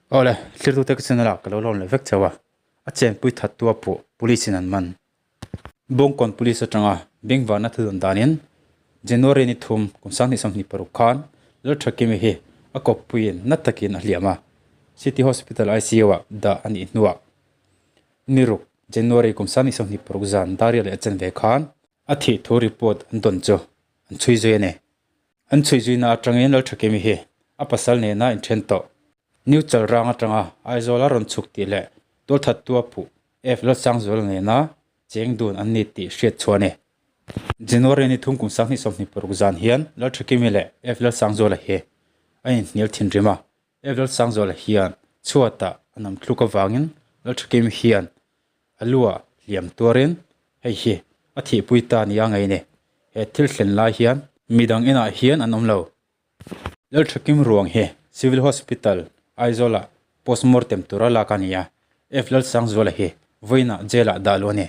Awle, thlirtute ka channel ah ka lo lawm leh vek chauh a, a chenpui thattu a puh Police in an man. Bawngkawn Police atanga bengvarna thu dawn danin January ni thum kum 2026 khan Lalthakimi hi a kawppuiin na takin a hliam a, City Hospital ICU ah dah a nih hnuah ni ruk January kum 2026 zan Daria leh a chen ve khan a thih thu report an dawn chu an chhui zui a ni. An chhui zuina atangin Lalthakimi hi a pasal nena inthen tawh. New Chalrang atanga Aizawl a rawn chhuk tih leh tualthattu a puh F Lalsangzuala nena cheng dun an ni tih hriat chhuah a ni. January ni thum kum 2026 zan hian Lalthakimi leh F Lalsangzuala hi a inhnial thinrim a, F Lalsangzuala hian chhuatah a nam thluk avangin Lalthakimi hian a luah hliam tuarin hei hi a thihpui ta nia ngei ni. He thil thlen lai hian midang inah hian an awm lo. Lalthakim ruang hi Civil Hospital, Aizawl-ah postmortem tura lak a ni a, F Lalsangzuala hi vawiinah jail-ah dah luh a ni.